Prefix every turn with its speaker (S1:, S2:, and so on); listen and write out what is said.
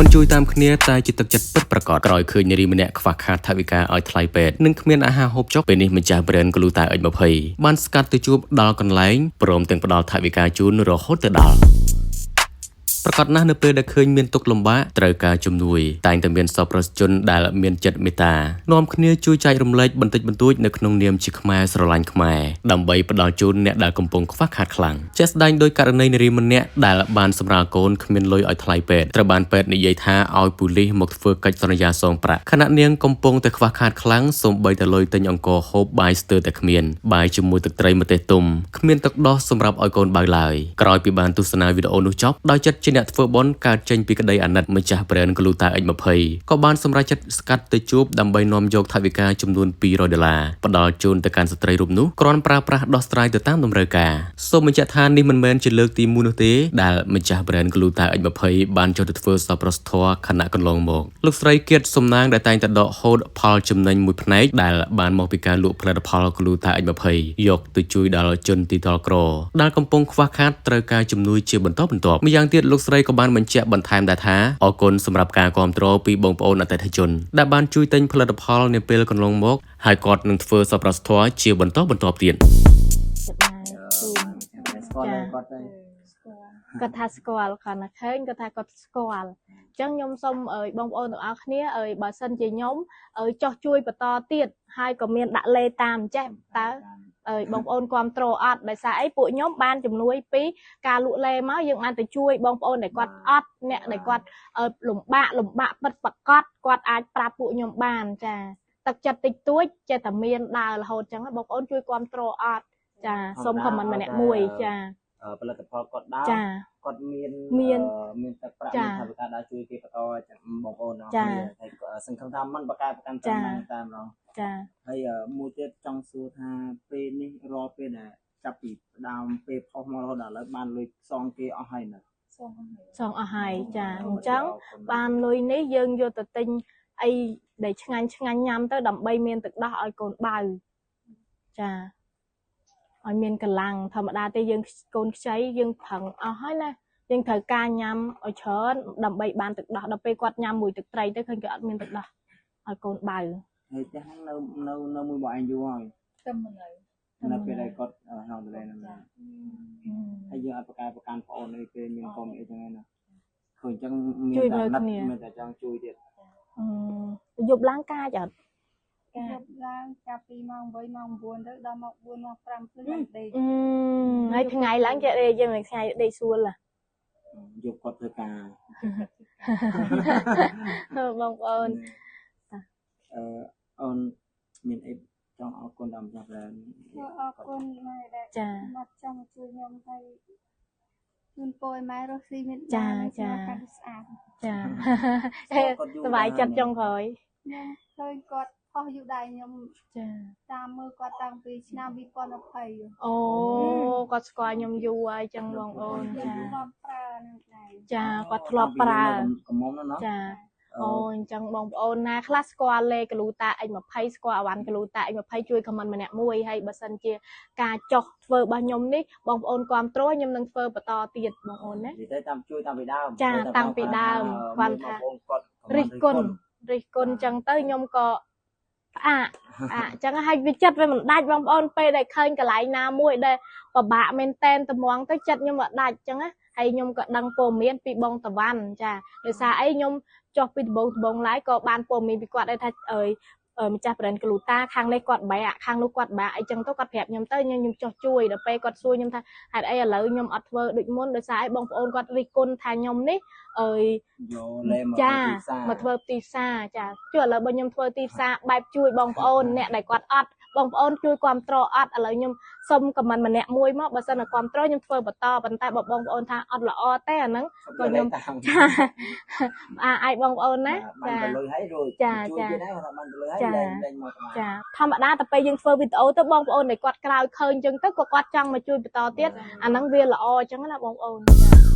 S1: មិនជួយតាមគ្នាតែជាទឹកចិត្តពិតប្រាកដក្រោយឃើញនារីម្នាក់ខ្វះខាតថវិកាឲ្យថ្លៃពេទ្យនិងគ្មានអាហារហូបចុកពេលនេះម្ចាស់ brand ក្លូតា X20 បានស្កាត់ទៅជួបដល់កន្លែងព្រមទាំងផ្ដល់ថវិកាជូនរហូតទៅដល់ ប្រកាសណាស់នៅពេលដែលឃើញមានទុក្ខលំបាកត្រូវការជំនួយតែងតែមានសប្បុរសជនដែលមានចិត្តមេត្តានាំគ្នាជួយចែករំលែកបន្តិចបន្តួចនៅក្នុងនាមជាខ្មែរស្រឡាញ់ខ្មែរដើម្បីផ្ដល់ជូនអ្នកដែលកំពុងខ្វះខាតខ្លាំងជាក់ស្ដែងដោយករណីនារីម្នាក់ដែលបានសម្រាលកូនគ្មានលុយឲ្យថ្លៃពេទ្យត្រូវបានពេទ្យនិយាយថាឲ្យប៉ូលីសមកធ្វើកិច្ចសន្យាសងប្រាក់ខណៈនាងកំពុងតែខ្វះខាតខ្លាំងសូម្បីតែលុយទិញអង្ករហូបបាយស្ទើរតែគ្មានបាយជាមួយទឹកត្រីម្ទេសទុំគ្មានទឹកដោះសម្រាប់ឲ្យកូនបើឡើយក្រោយពីបានទស្សនាវីដេអូនោះចប់ដោយចិត្តជាអ្នកធ្វើបុណ្យកើតចេញពីក្តីអាណិតម្ចាស់ brand ក្លូតា X20 ក៏បានសម្រេចចិត្តស្កាត់ទៅជួបដើម្បីនាំយកថវិកាចំនួន200ដុល្លារផ្ដល់ជូនទៅកាន់ស្ត្រីរូបនោះគ្រាន់ប្រើប្រាស់ដោះស្រាយទៅតាមតម្រូវការសូមបញ្ជាក់ថានេះមិនមែនជាលើកទី1នោះទេដែលម្ចាស់ brand ក្លូតា X20 បានចូលទៅធ្វើសប្បុរសធម៌ខណៈកន្លងមកលោកស្រីគៀតសំណាងដែលតែងតែដកហូតផលចំណេញមួយផ្នែកដែលបានមកពីការលក់ផលិតផល ក្លូតា X20 យកទៅជួយដល់ជនទីទ័លក្រដែលកំពុងខ្វះខាតត្រូវការជំនួយជាបន្តបន្ទាប់ម្យ៉ាងទៀតលោកស្រីក៏បានបញ្ជាក់បន្ថែមដែរថាអរគុណសម្រាប់ការគាំទ្រពីបងប្អូនអតិថិជនដែលបានជួយទិញផលិតផលនាពេលកន្លងមកហើយគាត់នឹងធ្វើសប្បុរសធម៌ជាបន្តបន្ទាប់ទៀត
S2: ចិត្តដែរជូន
S3: ស្គាល់ហើយគាត់ហើយ
S4: ស្គាល់
S2: គាត់ថាស្គាល់គាត់ណាឃើញគាត់ថាគាត់ស្គាល់អញ្ចឹងខ្ញុំសូមអើយបងប្អូនទាំងអស់គ្នាអើយបើសិនជាខ្ញុំអើយចោះជួយបន្តទៀតហើយក៏មានដាក់លេតាមចេះតើអើយបងប្អូនគ្រប់ត្រូលអត់ដោយសារអីពួកខ្ញុំបានជំនួយពីការលក់លេមកយើងបានទៅជួយបងប្អូនដែលគាត់អត់អ្នកដែលគាត់អើយលំបាកលំបាកពិតប្រាកដគាត់អាចប្រាប់ពួកខ្ញុំបានចាទឹកចិត្តតិចតួចចេះតែមានដើររហូតអញ្ចឹងបងប្អូនជួយគ្រប់ត្រូលអត់ចាសូមខមមិនម្នាក់មួយចា
S3: ផលិតផលគាត់ដើរ
S2: ចា
S3: គាត់មាន
S2: មាន
S3: មានទឹកប្រាក់
S2: ចា
S3: មានថវិកាដើរជួយគេបន្តចឹងបងប្អូនទាំងអស់
S2: ចា
S3: គ្នាហើយក៏សង្ឃឹមថាมันបកកែប្រកាន់
S2: ចា
S3: តាមតាមម្ដង
S2: ចា
S3: ហើយមួយទៀតចង់សួរថាពេលនេះរាល់ពេលដែលចាប់ពីដើមពេលផុសមករហូតដល់ឥឡូវបានលុយសងគេអស់ហើយនៅ
S4: សងហើយ
S2: សងអស់ហើយចាអញ្ចឹងបានលុយនេះយើងយកទៅទិញអីដែលឆ្ងាញ់ឆ្ងាញ់ញ៉ាំទៅដើម្បីមានទឹកដោះឲ្យកូនបៅចាឲ្យមានកម្លាំងធម្មតាទេយើងកូនខ្ចីយើងប្រឹងអស់ហើយណាយើងត្រូវការញ៉ាំឲ្យច្រើនដើម្បីបានទឹកដោះដល់ពេលគាត់ញ៉ាំមួយទឹកត្រីទៅឃើញគេអត់មានទឹកដោះឲ្យកូនបៅ
S3: ហើយផ្ទះហ្នឹងនៅនៅនៅមួយបងឯងយូរហើយ
S4: ទៅមិននៅ
S3: នៅពេលដែលគាត់ក្នុងទន្លេហ្នឹងណាហើយយើងអត់បកកែប្រកាន់ប្អូនអីពេលមានកុំអីចឹងឯណាឃើញចឹងមាន
S2: ជួយ
S3: តែ
S2: មើលគ្នា
S3: អាណិតមានតែចង់ជួយទៀត
S2: អឺយប់ឡើងកាចអត់
S4: កាយប់ឡើងចាប់ពីម៉ោង8ម៉ោង9ទៅដល់ម៉ោង4ម៉ោង5ភ្លឺបានដេក
S2: អឺហើយថ្ងៃឡើងចេះដេកយើងថ្ងៃដេកស្រួលហ៎
S3: យប់គាត់ធ្វើការ
S2: បងប្អូន
S3: អឺអូនមានអីចង់អរគុណដល់ម្ចាស់ brand
S4: អរគុណម៉ែដែល
S2: ចា
S4: មកចង់ជួយខ្ញុំហើយជូនពរឲ្យម៉ែរស់ស៊ីមាន
S2: ចា
S4: បាន
S2: ចា
S4: កាន់តែស្អាត
S2: ចា
S3: គាត់យូរ
S2: សប្បាយចិត្តចុងក្រោយ
S4: ខ្ញុំឃើញគាត់ផុសយូរដែរខ្ញុំ
S2: ចា
S4: តាមមើលគាត់តាំងពីឆ្នាំ2020
S2: អូគាត់ស្គាល់ខ្ញុំយូរហើយចឹងបងប្អូន
S4: ខ្ញុំ
S2: ចា
S4: ធ្លាប់ប្រើនឹងដែរ
S2: ចាគាត់ធ្លាប់ប្រើ
S3: កំមុំនោះណោះ
S2: ចាអូអញ្ចឹងបងប្អូនណាខ្លះស្គាល់លេក្លូតា X20 ស្គាល់អវ៉ាន់ក្លូតា X20 ជួយខមមិនម្នាក់មួយហើយបើសិនជាការចោះធ្វើរបស់ខ្ញុំនេះបងប្អូនគាំទ្រខ្ញុំនឹងធ្វើបន្តទៀតបងប្អូនណា
S3: និយាយទៅតាមជួយតាំងពីដើម
S2: ចាតាំងពីដើមគាត់ថា
S3: គាត់បងគាត់
S2: រិះគន់រិះគន់ចឹងទៅខ្ញុំក៏ផ្អាកផ្អាកចឹងហើយវាចិត្តវាមិនដាច់បងប្អូនពេលដែលឃើញកន្លែងណាមួយដែលពិបាកមែនតែនតម្រង់ទៅចិត្តខ្ញុំអត់ដាច់ចឹងណាហើយខ្ញុំក៏ដឹងព័ត៌មានពីបងតាវ៉ាន់ចាដោយសារអីខ្ញុំចុះពីដំបងដំបងឡើយក៏បានព័ត៌មានពីគាត់ដែរថាអើយអឺម្ចាស់ brand ក្លូតាខាងនេះគាត់បែកខាងនោះគាត់បាក់អីចឹងទៅគាត់ប្រាប់ខ្ញុំទៅខ្ញុំខ្ញុំចុះជួយដល់ពេលគាត់សួរខ្ញុំថាហេតុអីឥឡូវខ្ញុំអត់ធ្វើដូចមុនដោយសារអីបងប្អូនគាត់រិះគន់ថាខ្ញុំនេះអើយ
S3: យកលេមក
S2: ចា
S3: ធ្វើទីផ្សារ
S2: មកធ្វើទីផ្សារចាជួយឥឡូវបើខ្ញុំធ្វើទីផ្សារបែបជួយបងប្អូនអ្នកដែលគាត់អត់បងប្អូនជួយគ្រប់គ្រងអត់ឥឡូវខ្ញុំសុំខមមិនម្នាក់មួយមកបើសិនតែគ្រប់គ្រងខ្ញុំធ្វើបន្តប៉ុន្តែបើបងប្អូនថាអត់ល្អទេអាហ្នឹង ក៏ខ្ញុំ
S3: តាម
S2: ចាអាអាចបងប្អូនណា
S3: បាន
S2: ចា
S3: ទៅលុយហើយរួច
S2: ចា
S3: ជួយ
S2: ចា
S3: ទៀតហើយគាត់ថាបានទៅលុយហើយ
S2: ចា
S3: លែងលែងមកតាម
S2: ចាធម្មតាតែពេលយើងធ្វើវីដេអូទៅបងប្អូនដែលគាត់ក្រោយឃើញអញ្ចឹងទៅក៏គាត់ចង់មកជួយបន្តទៀតអាហ្នឹងវាល្អអញ្ចឹងណាបងប្អូនចា